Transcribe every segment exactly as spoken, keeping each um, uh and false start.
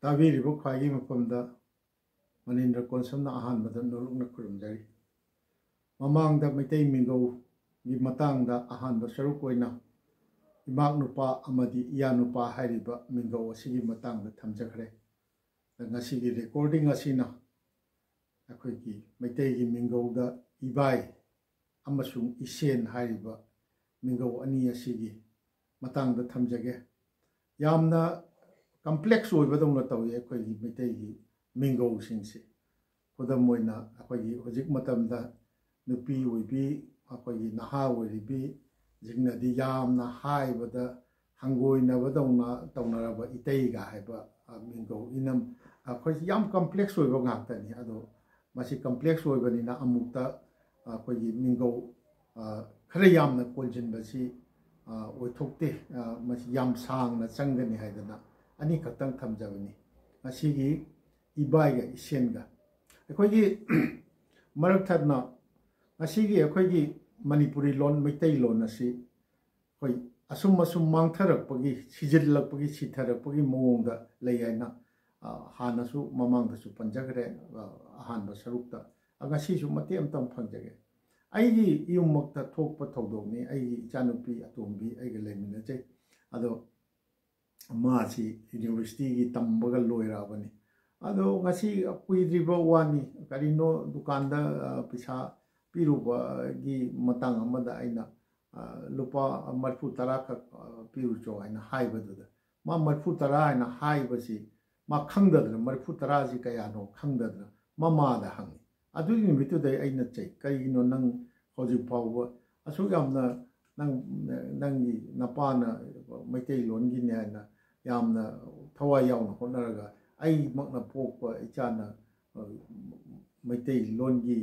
ꯇꯥꯕꯤꯔꯤꯕ ꯈ꯭ꯋꯥꯏꯒꯤ ꯃꯐꯝꯗ ꯃꯅꯤꯟꯗ꯭ꯔ ꯀꯣꯟꯁꯝꯅ ꯑꯍꯥꯟꯕꯗ ꯅꯣꯂꯨꯛꯅ ꯈꯨꯔꯨꯝꯖꯔꯤ꯫ ꯃꯃꯥꯡꯗ ꯃꯩꯇꯩ ꯃꯤꯡꯒꯧꯒꯤ ꯃꯇꯥꯡꯗ ꯑꯍꯥꯟꯕ ꯁꯔꯨꯛ ꯑꯣꯏꯅ ꯏꯃꯥꯛ ꯅꯨꯄꯥ ꯑꯃꯗꯤ ꯏꯌꯥ ꯅꯨꯄꯥ ꯍꯥꯏꯔꯤꯕ ꯃꯤꯡꯒꯧ ꯑꯁꯤꯒꯤ ꯃꯇꯥꯡꯗ ꯊꯝꯖꯈ꯭ꯔꯦ꯫ ꯉꯁꯤꯒꯤ recording ꯑꯁꯤꯅ ꯑꯩꯈꯣꯏꯒꯤ ꯃꯩꯇꯩꯒꯤ ꯃꯤꯡꯒꯧꯗ ꯏꯕꯥꯏ ꯑꯃꯁꯨꯡ ꯏꯁꯦꯟ ꯍꯥꯏꯔꯤꯕ ꯃꯤꯡꯒꯧ ꯑꯅꯤ ꯑꯁꯤꯒꯤ ꯃꯇꯥꯡꯗ ꯊꯝꯖꯒꯦ꯫ ꯌꯥꯝꯅ complex ꯑꯣꯏꯕꯗꯧꯅ ꯇꯧꯏ ꯑꯩꯈꯣꯏꯒꯤ ꯃꯩꯇꯩꯒꯤ ꯃꯤꯡꯒꯧꯁꯤꯡꯁꯦ꯫ ꯈꯨꯗꯝ ꯑꯣꯏꯅ, ꯑꯩꯈꯣꯏꯒꯤ ꯍꯧꯖꯤꯛ ꯃꯇꯝꯗ ꯅꯨꯄꯤ ꯑꯣꯏꯕꯤ, ꯑꯩꯈꯣꯏꯒꯤ ꯅꯍꯥ ꯑꯣꯏꯔꯤꯕꯤꯁꯤꯡꯅꯗꯤ ꯌꯥꯝꯅ ꯍꯥꯏꯕꯗ ꯍꯪꯒꯣꯏꯅꯕꯗꯧꯅ ꯇꯧꯅꯔꯕ ꯏꯇꯩꯒ ꯍꯥꯏꯕ, ꯑ, ꯃꯤꯡꯒꯧ ꯏꯅꯝ, ꯑꯩꯈꯣꯏꯁꯤ ꯌꯥꯝ complex ꯑꯣꯏꯕ ꯉꯥꯛꯇꯅꯤ꯫ ꯑꯗꯣ ꯃꯁꯤ complex ꯑꯣꯏꯕꯅꯤꯅ ꯑꯃꯨꯛꯇ ꯑꯩꯈꯣꯏꯒꯤ ꯃꯤꯡꯒꯧ, ꯑ, ꯈꯔ ꯌꯥꯝꯅ ꯀꯣꯟꯁꯤꯟꯕꯁꯤ, ꯑ, ꯑꯣꯏꯊꯣꯛꯇꯦ꯫ ꯑ, ꯃꯁꯤ ꯌꯥꯝ ꯁꯥꯡꯅ ꯆꯪꯒꯅꯤ ꯍꯥꯏꯗꯅ ꯑꯅꯤꯈꯛꯇꯪ ꯊꯝꯖꯕꯅꯤ꯫ ꯉꯁꯤꯒꯤ ꯏꯕꯥꯏꯒ ꯏꯁꯦꯟꯒ꯫ ꯑꯩꯈꯣꯏꯒꯤ ꯃꯔꯛ ꯊꯠꯅ ꯉꯁꯤꯒꯤ ꯑꯩꯈꯣꯏꯒꯤ ꯃꯅꯤꯄꯨꯔꯤ ꯂꯣꯟ, ꯃꯩꯇꯩꯂꯣꯟ ꯑꯁꯤ ꯑꯩꯈꯣꯏ ꯑꯁꯨꯝ ꯑꯁꯨꯝ ꯃꯥꯡꯊꯔꯛꯄꯒꯤ, ꯁꯤꯖꯤꯜꯂꯛꯄꯒꯤ, ꯁꯤꯊꯔꯛꯄꯒꯤ ꯃꯑꯣꯡꯗ ꯂꯩ ꯍꯥꯏꯅ, ꯑ, ꯍꯥꯟꯅꯁꯨ ꯃꯃꯥꯡꯗꯁꯨ ꯄꯟꯖꯈ꯭ꯔꯦ, ꯑ, ꯑꯍꯥꯟꯕ ꯁꯔꯨꯛꯇ꯫ ꯑ, ꯉꯁꯤꯁꯨ ꯃꯇꯦꯛ ꯑꯃꯇꯪ ꯐꯪꯖꯒꯦ꯫ ꯑꯩꯒꯤ ꯌꯨꯝꯃꯛꯇ ꯊꯣꯛꯄ ꯊꯧꯗꯣꯛꯅꯤ꯫ ꯑꯩꯒꯤ ꯏꯆꯥꯅꯨꯄꯤ ꯑꯇꯣꯝꯕꯤ ꯑꯩꯒ ꯂꯩꯃꯤꯟꯅꯖꯩ꯫ ꯑꯗꯣ ꯃꯥꯁꯤ universityꯒꯤ ꯇꯝꯕꯒ ꯂꯣꯏꯔꯛꯑꯕꯅꯤ꯫ ꯑꯗꯣ ꯉꯁꯤ ꯀꯨꯏꯗ꯭ꯔꯤꯕ ꯋꯥꯅꯤ, ꯀꯔꯤꯅꯣ ꯗꯨꯀꯥꯟꯗ, ꯑ, ꯄꯩꯁꯥ ꯄꯤꯔꯨꯕꯒꯤ ꯃꯇꯥꯡ ꯑꯃꯗ ꯑꯩꯅ, ꯑ, ꯂꯨꯄꯥ ꯃꯔꯤꯐꯨ ꯇꯔꯥ ꯈꯛ, ꯑ, ꯄꯤꯔꯨꯆꯣ ꯍꯥꯏꯅ ꯍꯥꯏꯕꯗꯨꯗ, ꯃꯥ ꯃꯔꯤꯐꯨ ꯇꯔꯥ ꯍꯥꯏꯅ ꯍꯥꯏꯕꯁꯤ ꯃꯥ ꯈꯪꯗꯗꯅ, ꯃꯔꯤꯐꯨ ꯇꯔꯥꯁꯤ ꯀꯌꯥꯅꯣ ꯈꯪꯗꯗꯅ ꯃꯃꯥꯗ ꯍꯪꯉꯤ꯫ ꯑꯗꯨꯒꯤ ꯅꯨꯃꯤꯠꯇꯨꯗꯩ ꯑꯩꯅ ꯆꯩ, "ꯀꯩꯒꯤꯅꯣ ꯅꯪ ꯍꯧꯖꯤꯛ ꯐꯥꯎꯕ ꯑꯁꯨꯛ ꯌꯥꯝꯅ ꯅꯪ, ꯅꯪꯒꯤ ꯅꯄꯥꯅ ꯃꯩꯇꯩꯂꯣꯟꯒꯤꯅꯦ ꯍꯥꯏꯅ ꯌꯥꯝꯅ ꯊꯋꯥꯏ ꯌꯥꯎꯅ ꯍꯣꯠꯅꯔꯒ ꯑꯩꯃꯛꯅ ꯄꯣꯛꯄ ꯏꯆꯥꯅ, ꯑ, ꯃꯩꯇꯩꯂꯣꯟꯒꯤ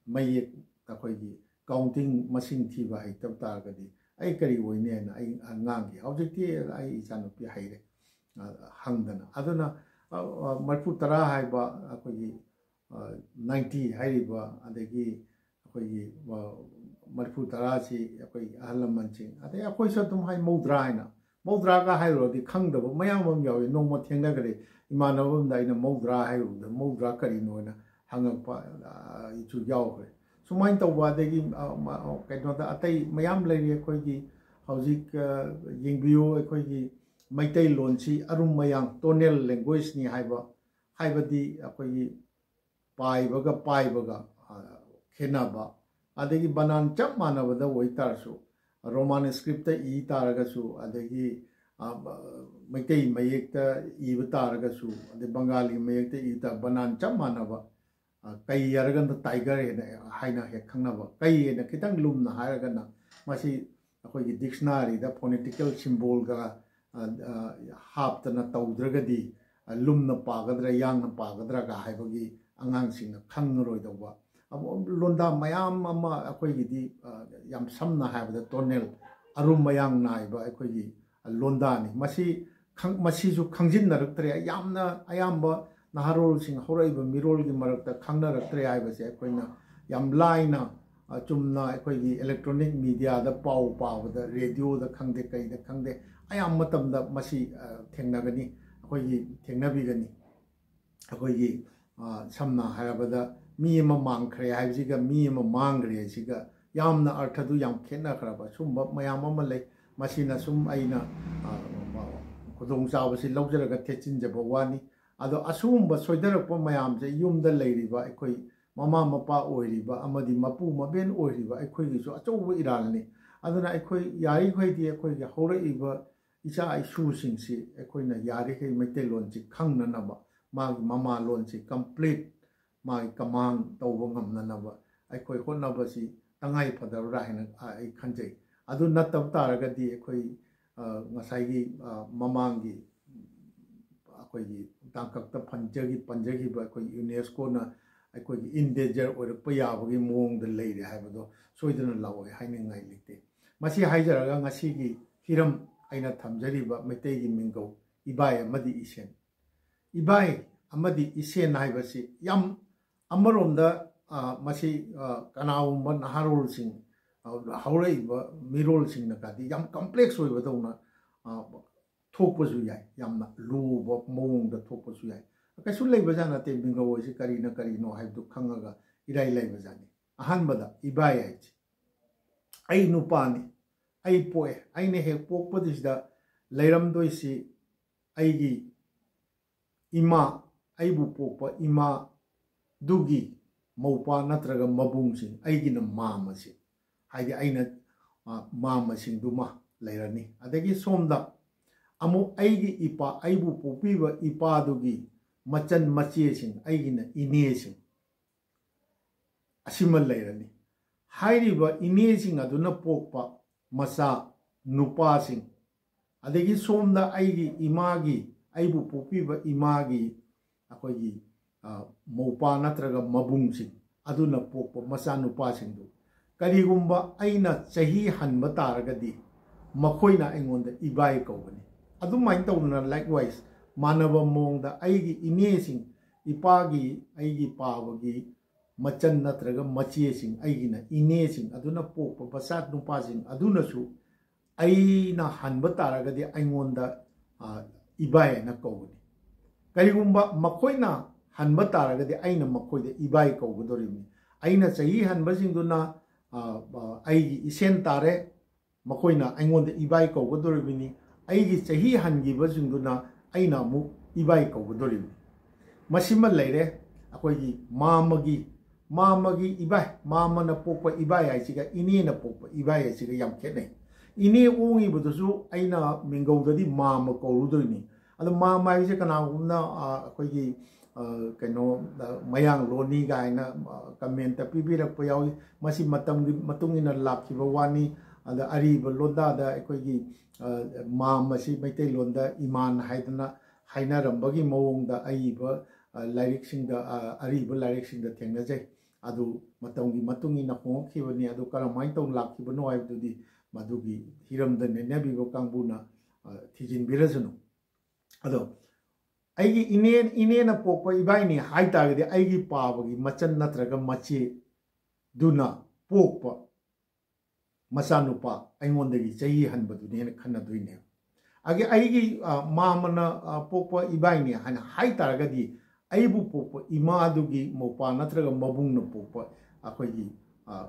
ꯃꯌꯦꯛ, ꯑꯩꯈꯣꯏꯒꯤ counting, ꯃꯁꯤꯡ ꯊꯤꯕ ꯍꯩꯇꯕ ꯇꯥꯔꯒꯗꯤ ꯑꯩ ꯀꯔꯤ ꯑꯣꯏꯅꯤ?" ꯍꯥꯏꯅ ꯑꯩ ꯉꯥꯡꯈꯤ꯫ ꯍꯧꯖꯤꯛꯇꯤ ꯑꯩ ꯏꯆꯥꯅꯨꯄꯤ ꯍꯩꯔꯦ, ꯑ, ꯍꯪꯗꯅ꯫ ꯑꯗꯨꯅ, ꯑ, ꯑ, ꯃꯔꯤꯐꯨ ꯇꯔꯥ ꯍꯥꯏꯕ ꯑꯩꯈꯣꯏꯒꯤ, ꯑ, ninety ꯍꯥꯏꯔꯤꯕ, ꯑꯗꯒꯤ ꯑꯩꯈꯣꯏꯒꯤ, ꯑ, ꯃꯔꯤꯐꯨ ꯇꯔꯥꯁꯤ ꯑꯩꯈꯣꯏ ꯑꯍꯜ ꯂꯃꯟꯁꯤꯡ, ꯑꯗꯩ ꯑꯩꯈꯣꯏꯁꯨ ꯑꯗꯨꯝ ꯍꯥꯏ ꯃꯧꯗ꯭ꯔꯥ ꯍꯥꯏꯅ, ꯃꯧꯗ꯭ꯔꯥꯒ ꯍꯥꯏꯔꯨꯔꯗꯤ ꯈꯪꯗꯕ ꯃꯌꯥꯝ ꯑꯃ ꯌꯥꯎꯏ꯫ ꯅꯣꯡꯃ ꯊꯦꯡꯅꯈ꯭ꯔꯦ, ꯏꯃꯥꯟꯅꯕ ꯑꯃꯗ ꯑꯩꯅ "ꯃꯧꯗ꯭ꯔꯥ ꯍꯥꯏꯔꯨꯕꯗ ꯃꯧꯗ꯭ꯔꯥ ꯀꯔꯤꯅꯣ?" ꯍꯥꯏꯅ ꯍꯪꯉꯛꯄ, ꯑ, ꯁꯨ ꯌꯥꯎꯈ꯭ꯔꯦ꯫ ꯁꯨꯃꯥꯏꯅ ꯇꯧꯕ, ꯑꯗꯒꯤ, ꯑ, ꯃ-, ꯑ, ꯀꯩꯅꯣꯗ ꯑꯇꯩ ꯃꯌꯥꯝ ꯂꯩꯔꯤ꯫ ꯑꯩꯈꯣꯏꯒꯤ ꯍꯧꯖꯤꯛ, ꯑ, ꯌꯦꯡꯕꯤꯌꯨ, ꯑꯩꯈꯣꯏꯒꯤ ꯃꯩꯇꯩꯂꯣꯟꯁꯤ ꯑꯔꯨꯝ ꯃꯌꯥꯡ, tonal languageꯅꯤ ꯍꯥꯏꯕ, ꯍꯥꯏꯕꯗꯤ ꯑꯩꯈꯣꯏꯒꯤ ꯄꯥꯏꯕꯒ ꯄꯥꯏꯕꯒ, ꯑ, ꯈꯦꯠꯅꯕ, ꯑꯗꯒꯤ ꯕꯅꯥꯟ ꯆꯞ ꯃꯥꯟꯅꯕꯗ ꯑꯣꯏꯇꯥꯔꯁꯨ, Roman scriptꯇ ꯏ ꯇꯥꯔꯒꯁꯨ, ꯑꯗꯒꯤ, ꯑ, ꯃꯩꯇꯩ ꯃꯌꯦꯛꯇ ꯏꯕ ꯇꯥꯔꯒꯁꯨ, ꯑꯗꯩ ꯕꯪꯒꯥꯂꯤ ꯃꯌꯦꯛꯇ ꯏ ꯇꯥ-, ꯕꯅꯥꯟ ꯆꯞ ꯃꯥꯟꯅꯕ, ꯑ, ꯀꯩ ꯍꯥꯏꯔꯒꯅ tiger ꯍꯥꯏꯅ, ꯍꯥꯏꯅ ꯍꯦꯛ ꯈꯪꯅꯕ, ꯀꯩ ꯍꯥꯏꯅ ꯈꯤꯇꯪ ꯂꯨꯝꯅ ꯍꯥꯏꯔꯒꯅ, ꯃꯁꯤ ꯑꯩꯈꯣꯏꯒꯤ dictionaryꯗ phonetical symbolꯒ, ꯑ, ꯑ, ꯍꯥꯞꯇꯅ ꯇꯧꯗ꯭ꯔꯒꯗꯤ, ꯑ, ꯂꯨꯝꯅ ꯄꯥꯒꯗ꯭ꯔꯥ, ꯌꯥꯡꯅ ꯄꯥꯒꯗ꯭ꯔꯥꯒ ꯍꯥꯏꯕꯒꯤ ꯑꯉꯥꯡꯁꯤꯡꯅ ꯈꯪꯉꯔꯣꯏꯗꯧꯕ꯫ ꯑꯃꯨꯛ ꯂꯣꯟꯗꯥ ꯃꯌꯥꯝ ꯑꯃ ꯑꯩꯈꯣꯏꯒꯤꯗꯤ, ꯑ, ꯌꯥꯝ ꯁꯝꯅ ꯍꯥꯏꯔꯕꯗ tonal, ꯑꯔꯨꯝ ꯃꯌꯥꯡ ꯅꯥꯏꯕ ꯑꯩꯈꯣꯏꯒꯤ ꯂꯣꯟꯗꯥꯅꯤ꯫ ꯃꯁꯤ ꯈꯪ-, ꯃꯁꯤꯁꯨ ꯈꯪꯖꯤꯟꯅꯔꯛꯇ꯭ꯔꯦ꯫ ꯌꯥꯝꯅ ꯑꯌꯥꯝꯕ ꯅꯍꯥꯔꯣꯜꯁꯤꯡ, ꯍꯧꯔꯛꯏꯕ ꯃꯤꯔꯣꯜꯒꯤ ꯃꯔꯛꯇ ꯈꯪꯅꯔꯛꯇ꯭ꯔꯦ ꯍꯥꯏꯕꯁꯦ ꯑꯩꯈꯣꯏꯅ ꯌꯥꯝ ꯂꯥꯏꯅ, ꯑ, ꯆꯨꯝꯅ ꯑꯩꯈꯣꯏꯒꯤ electronic mediaꯗ ꯄꯥꯎ ꯄꯥꯕꯗ, radioꯗ ꯈꯪꯗꯦ, ꯀꯩꯗ ꯈꯪꯗꯦ, ꯑꯌꯥꯝꯕ ꯃꯇꯝꯗ ꯃꯁꯤ, ꯑ, ꯊꯦꯡꯅꯒꯅꯤ, ꯑꯩꯈꯣꯏꯒꯤ ꯊꯦꯡꯅꯕꯤꯒꯅꯤ꯫ ꯑꯩꯈꯣꯏꯒꯤ, ꯑ, ꯁꯝꯅ ꯍꯥꯏꯔꯕꯗ, ꯃꯤ ꯑꯃ ꯃꯥꯡꯈ꯭ꯔꯦ ꯍꯥꯏꯕꯁꯤꯒ ꯃꯤ ꯑꯃ ꯃꯥꯡꯈ꯭ꯔꯦ ꯍꯥꯏꯁꯤꯒ ꯌꯥꯝꯅ ꯑꯔꯊꯗꯨ ꯌꯥꯝ ꯈꯦꯠꯅꯈ꯭ꯔꯕ ꯁꯨꯝꯕ ꯃꯌꯥꯝ ꯑꯃ ꯂꯩ꯫ ꯃꯁꯤꯅ ꯁꯨꯝ ꯑꯩꯅ, ꯑ, ꯈꯨꯗꯣꯡꯆꯥꯕꯁꯤ ꯂꯧꯖꯔꯒ ꯊꯦꯠꯆꯤꯟꯖꯕ ꯋꯥꯅꯤ꯫ ꯑꯗꯣ ꯑꯁꯤꯒꯨꯝꯕ ꯁꯣꯏꯗꯔꯛꯄ ꯃꯌꯥꯝꯁꯦ ꯌꯨꯝꯗ ꯂꯩꯔꯤꯕ ꯑꯩꯈꯣꯏ ꯃꯃꯥ ꯃꯄꯥ ꯑꯣꯏꯔꯤꯕ ꯑꯃꯗꯤ ꯃꯄꯨ ꯃꯕꯦꯟ ꯑꯣꯏꯔꯤꯕ ꯑꯩꯈꯣꯏꯒꯤꯁꯨ ꯑꯆꯧꯕ ꯏꯔꯥꯜꯅꯤ꯫ ꯑꯗꯨꯅ ꯑꯩꯈꯣꯏ ꯌꯥꯔꯤꯈꯩꯗꯤ ꯑꯩꯈꯣꯏꯒꯤ ꯍꯧꯔꯛꯏꯕ ꯏꯆꯥ ꯏꯁꯨꯁꯤꯡꯁꯤ ꯑꯩꯈꯣꯏꯅ ꯌꯥꯔꯤꯈꯩ ꯃꯩꯇꯩꯂꯣꯟꯁꯤ ꯈꯪꯅꯅꯕ, ꯃꯥꯒꯤ ꯃꯃꯥꯂꯣꯟꯁꯤ complete, ꯃꯥꯒꯤ command ꯇꯧꯕ ꯉꯝꯅꯅꯕ ꯑꯩꯈꯣꯏ ꯍꯣꯠꯅꯕꯁꯤ ꯇꯉꯥꯏ ꯐꯗꯕ꯭ꯔꯥ ꯍꯥꯏꯅ ꯑꯩ ꯈꯟꯖꯩ꯫ ꯑꯗꯨ ꯅꯠꯇꯕ ꯇꯥꯔꯒꯗꯤ ꯑꯩꯈꯣꯏ, ꯑ, ꯉꯁꯥꯏꯒꯤ, ꯑ, ꯃꯃꯥꯡꯒꯤ ꯑꯩꯈꯣꯏꯒꯤ ꯇꯥꯡꯀꯛꯇ ꯄꯟꯖꯈꯤ-, ꯄꯟꯖꯈꯤꯕ ꯑꯩꯈꯣꯏ UNESCOꯅ ꯑꯩꯈꯣꯏꯒꯤ in danger ꯑꯣꯏꯔꯛꯄ ꯌꯥꯕꯒꯤ ꯃꯑꯣꯡꯗ ꯂꯩꯔꯦ ꯍꯥꯏꯕꯗꯣ ꯁꯣꯏꯗꯅ ꯂꯥꯛꯑꯣꯏ ꯍꯥꯏꯅꯤꯡꯉꯥꯏ ꯂꯩꯇꯦ꯫ ꯃꯁꯤ ꯍꯥꯏꯖꯔꯒ ꯉꯁꯤꯒꯤ ꯍꯤꯔꯝ ꯑꯩꯅ ꯊꯝꯖꯔꯤꯕ ꯃꯩꯇꯩꯒꯤ ꯃꯤꯡꯒꯧ ꯏꯕꯥꯏ ꯑꯃꯗꯤ ꯏꯁꯦꯟ꯫ ꯏꯕꯥꯏ ꯑꯃꯗꯤ ꯏꯁꯦꯟ ꯍꯥꯏꯕꯁꯤ ꯌꯥꯝ ꯑꯃꯔꯣꯝꯗ, ꯑ, ꯃꯁꯤ, ꯑ, ꯀꯅꯥꯒꯨꯝꯕ ꯅꯍꯥꯔꯣꯜꯁꯤꯡ, ꯑ, ꯍꯧꯔꯛꯏꯕ ꯃꯤꯔꯣꯜꯁꯤꯡꯅ ꯀꯥꯗꯤ ꯌꯥꯝ complex ꯑꯣꯏꯕꯗꯧꯅ, ꯑ, ꯊꯣꯛꯄꯁꯨ ꯌꯥꯏ, ꯌꯥꯝꯅ ꯂꯨꯕ ꯃꯑꯣꯡꯗ ꯊꯣꯛꯄꯁꯨ ꯌꯥꯏ꯫ ꯀꯩꯁꯨ ꯂꯩꯕꯖꯥꯠ ꯅꯠꯇꯦ, ꯃꯤꯡꯒꯧ ꯍꯥꯏꯁꯤ ꯀꯔꯤꯅ ꯀꯔꯤꯅꯣ ꯍꯥꯏꯕꯗꯨ ꯈꯪꯉꯒ ꯏꯔꯥꯏ ꯂꯩꯕꯖꯥꯠꯅꯤ꯫ ꯑꯍꯥꯟꯕꯗ ꯏꯕꯥꯏ ꯍꯥꯏꯁꯤ ꯑꯩ ꯅꯨꯄꯥꯅꯤ, ꯑꯩ ꯄꯣꯛꯑꯦ, ꯑꯩꯅ ꯍꯦꯛ ꯄꯣꯛꯄꯗꯨꯁꯤꯗ ꯂꯩꯔꯝꯗꯣꯏꯁꯤ ꯑꯩꯒꯤ ꯏꯃꯥ, ꯑꯩꯕꯨ ꯄꯣꯛꯄ ꯏꯃꯥꯗꯨꯒꯤ ꯃꯧꯄꯥ ꯅꯠꯇ꯭ꯔꯒ ꯃꯕꯨꯡꯁꯤꯡ, ꯑꯩꯒꯤꯅ ꯃꯥꯝꯃꯁꯤꯡ, ꯍꯥꯏꯗꯤ ꯑꯩꯅ, ꯑ, ꯃꯥꯝꯃꯁꯤꯡꯗꯨꯃ ꯂꯩꯔꯅꯤ꯫ ꯑꯗꯒꯤ ꯁꯣꯝꯗ ꯑꯃꯨꯛ ꯑꯩꯒꯤ ꯏꯄꯥ, ꯑꯩꯕꯨ ꯄꯣꯛꯄꯤꯕ ꯏꯄꯥꯗꯨꯒꯤ ꯃꯆꯟ ꯃꯆꯦꯁꯤꯡ, ꯑꯩꯒꯤꯅ ꯏꯅꯦꯁꯤꯡ, ꯑꯁꯤꯃ ꯂꯩꯔꯅꯤ꯫ ꯍꯥꯏꯔꯤꯕ ꯏꯅꯦꯁꯤꯡ ꯑꯗꯨꯅ ꯄꯣꯛꯄ ꯃꯆꯥ ꯅꯨꯄꯥꯁꯤꯡ, ꯑꯗꯒꯤ ꯁꯣꯝꯗ ꯑꯩꯒꯤ ꯏꯃꯥꯒꯤ, ꯑꯩꯕꯨ ꯄꯣꯛꯄꯤꯕ ꯏꯃꯥꯒꯤ ꯑꯩꯈꯣꯏꯒꯤ, ꯑ, ꯃꯧꯄꯥ ꯅꯠꯇ꯭ꯔꯒ ꯃꯕꯨꯡꯁꯤꯡ ꯑꯗꯨꯅ ꯄꯣꯛꯄ ꯃꯆꯥꯅꯨꯄꯥꯁꯤꯡꯗꯨ, ꯀꯔꯤꯒꯨꯝꯕ ꯑꯩꯅ ꯆꯍꯤ ꯍꯟꯕ ꯇꯥꯔꯒꯗꯤ ꯃꯈꯣꯏꯅ ꯑꯩꯉꯣꯟꯗ ꯏꯕꯥꯏ ꯀꯧꯒꯅꯤ꯫ ꯑꯗꯨꯃꯥꯏꯅ ꯇꯧꯗꯅ, likewise, ꯃꯥꯟꯅꯕ ꯃꯑꯣꯡꯗ ꯑꯩꯒꯤ ꯏꯅꯦꯁꯤꯡ, ꯏꯄꯥꯒꯤ, ꯑꯩꯒꯤ ꯄꯥꯕꯒꯤ ꯃꯆꯟ ꯅꯠꯇ꯭ꯔꯒ ꯃꯆꯦꯁꯤꯡ, ꯑꯩꯒꯤꯅ ꯏꯅꯦꯁꯤꯡ ꯑꯗꯨꯅ ꯄꯣꯛꯄ ꯃꯆꯥ ꯅꯨꯄꯥꯁꯤꯡ ꯑꯗꯨꯅꯁꯨ ꯑꯩꯅ ꯍꯟꯕ ꯇꯥꯔꯒꯗꯤ ꯑꯩꯉꯣꯟꯗ, ꯑ, ꯏꯕꯥꯏ ꯍꯥꯏꯅ ꯀꯧꯒꯅꯤ꯫ ꯀꯔꯤꯒꯨꯝꯕ ꯃꯈꯣꯏꯅ ꯍꯟꯕ ꯇꯥꯔꯒꯗꯤ ꯑꯩꯅ ꯃꯈꯣꯏꯗ ꯏꯕꯥꯏ ꯀꯧꯒꯗꯧꯔꯤꯕꯅꯤ꯫ ꯑꯩꯅ ꯆꯍꯤ ꯍꯟꯕꯁꯤꯡꯗꯨꯅ, ꯑ, ꯑ, ꯑꯩꯒꯤ ꯏꯁꯦꯟ ꯇꯥꯔꯦ, ꯃꯈꯣꯏꯅ ꯑꯩꯉꯣꯟꯗ ꯏꯕꯥꯏ ꯀꯧꯒꯗꯧꯔꯤꯕꯅꯤ꯫ ꯑꯩꯒꯤ ꯆꯍꯤ ꯍꯟꯈꯤꯕꯁꯤꯡꯗꯨꯅ ꯑꯩꯅ ꯑꯃꯨꯛ ꯏꯕꯥꯏ ꯀꯧꯒꯗꯧꯔꯤꯕꯅꯤ꯫ ꯃꯁꯤꯃ ꯂꯩꯔꯦ ꯑꯩꯈꯣꯏꯒꯤ ꯃꯥꯝꯃꯒꯤ, ꯃꯥꯝꯃꯒꯤ ꯏꯕꯥꯏ, ꯃꯥꯝꯃꯅ ꯄꯣꯛꯄ ꯏꯕꯥꯏ ꯍꯥꯏꯁꯤꯒ ꯏꯅꯦꯅ ꯄꯣꯛꯄ ꯏꯕꯥꯏ ꯍꯥꯏꯁꯤꯒ ꯌꯥꯝ ꯈꯦꯠꯅꯩ꯫ ꯏꯅꯦ ꯑꯣꯡꯉꯤꯕꯗꯨꯁꯨ ꯑꯩꯅ ꯃꯤꯡꯒꯧꯗꯗꯤ ꯃꯥꯝꯃ ꯀꯧꯔꯨꯗꯣꯏꯅꯤ꯫ ꯑꯗꯣ ꯃꯥꯝꯃ ꯍꯥꯏꯁꯦ ꯀꯅꯥꯒꯨꯝꯕꯅ, ꯑ, ꯑꯩꯈꯣꯏꯒꯤ, ꯑ, ꯀꯩꯅꯣ, ꯑ, ꯃꯌꯥꯡꯂꯣꯟꯅꯤ ꯀꯥꯏꯅ, ꯑ, comment ꯄꯤꯕꯤꯔꯛꯄ ꯌꯥꯎꯏ꯫ ꯃꯁꯤ ꯃꯇꯝꯒꯤ ꯃꯇꯨꯡ ꯏꯟꯅ ꯂꯥꯛꯈꯤꯕ ꯋꯥꯅꯤ꯫ ꯑꯗ ꯑꯔꯤꯕ ꯂꯣꯟꯗꯥꯗ ꯑꯩꯈꯣꯏꯒꯤ, ꯑ, ꯃꯥꯝ ꯑꯁꯤ ꯃꯩꯇꯩꯂꯣꯟꯗ ꯏꯃꯥꯟ ꯍꯥꯏꯗꯅ ꯍꯥꯏꯅꯔꯝꯕꯒꯤ ꯃꯑꯣꯡꯗ ꯑꯏꯕ, ꯑ, ꯂꯥꯏꯔꯤꯛꯁꯤꯡꯗ, ꯑ, ꯑꯔꯤꯕ ꯂꯥꯏꯔꯤꯛꯁꯤꯡꯗ ꯊꯦꯡꯅꯖꯩ꯫ ꯑꯗꯨ ꯃꯇꯝꯒꯤ ꯃꯇꯨꯡ ꯏꯟꯅ ꯍꯣꯡꯂꯛꯈꯤꯕꯅꯤ꯫ ꯑꯗꯨ ꯀꯔꯝꯍꯥꯏꯅ ꯇꯧꯅ ꯂꯥꯛꯈꯤꯕꯅꯣ ꯍꯥꯏꯕꯗꯨꯗꯤ ꯃꯗꯨꯒꯤ ꯍꯤꯔꯝꯗ ꯅꯩꯅꯕꯤꯕ ꯀꯥꯡꯕꯨꯅ, ꯑ, ꯊꯤꯖꯤꯟꯕꯤꯔꯁꯅꯨ꯫ ꯑꯗꯣ ꯑꯩꯒꯤ ꯏꯅꯦ, ꯏꯅꯦꯅ ꯄꯣꯛꯄ ꯏꯕꯥꯏꯅꯤ ꯍꯥꯏ ꯇꯥꯔꯒꯗꯤ ꯑꯩꯒꯤ ꯄꯥꯕꯒꯤ ꯃꯆꯟ ꯅꯠꯇ꯭ꯔꯒ ꯃꯆꯦꯗꯨꯅ ꯄꯣꯛꯄ ꯃꯆꯥꯅꯨꯄꯥ ꯑꯩꯉꯣꯟꯗꯒꯤ ꯆꯍꯤ ꯍꯟꯕꯗꯨꯅꯦꯅ ꯈꯟꯅꯗꯣꯏꯅꯦ꯫ ꯑꯩꯒꯤ ꯑꯩꯒꯤ ꯑ, ꯃꯥꯃꯅ ꯑ, ꯄꯣꯛꯄ ꯏꯕꯥꯏꯅꯤ ꯍꯥꯏꯅ ꯍꯥꯏ ꯇꯥꯔꯒꯗꯤ, ꯑꯩꯕꯨ ꯄꯣꯛꯄ ꯏꯃꯥꯗꯨꯒꯤ ꯃꯧꯄ꯭ꯋꯥ ꯅꯠꯇ꯭ꯔꯒ ꯃꯕꯨꯡꯅ ꯄꯣꯛꯄ ꯑꯩꯈꯣꯏꯒꯤ ꯑ,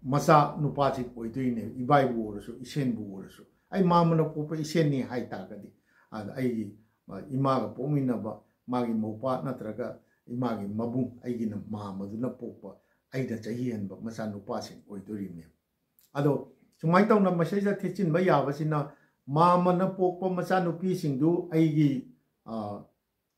ꯃꯆꯥ ꯅꯨꯄꯥꯁꯤ ꯑꯣꯏꯗꯣꯏꯅꯦ, ꯏꯕꯥꯏꯕꯨ ꯑꯣꯏꯔꯁꯨ ꯏꯁꯦꯟꯕꯨ ꯑꯣꯏꯔꯁꯨ꯫ ꯑꯩ ꯃꯥꯃꯅ ꯄꯣꯛꯄ ꯏꯁꯦꯟꯅꯤ ꯍꯥꯏ ꯇꯥꯔꯒꯗꯤ, ꯑꯗ ꯑꯩꯒꯤ ꯑ, ꯏꯃꯥꯒ ꯄꯣꯛꯃꯤꯟꯅꯕ ꯃꯥꯒꯤ ꯃꯧꯄ꯭ꯋꯥ ꯅꯠꯇ꯭ꯔꯒ ꯏꯃꯥꯒꯤ ꯃꯕꯨꯡ, ꯑꯩꯒꯤꯅ ꯃꯥꯃꯗꯨꯅ ꯄꯣꯛꯄ, ꯑꯩꯅ ꯆꯍꯤ ꯍꯟꯕ ꯃꯆꯥꯅꯨꯄꯥꯁꯤꯡ ꯑꯣꯏꯗꯣꯔꯤꯕꯅꯦ꯫ ꯑꯗꯣ ꯁꯨꯃꯥꯏꯅ ꯇꯧꯅ ꯃꯁꯤꯗ ꯊꯦꯠꯆꯤꯟꯕ ꯌꯥꯕꯁꯤꯅ, ꯃꯥꯃꯅ ꯄꯣꯛꯄ ꯃꯆꯥꯅꯨꯄꯤꯁꯤꯡꯗꯨ ꯑꯩꯒꯤ ꯑ,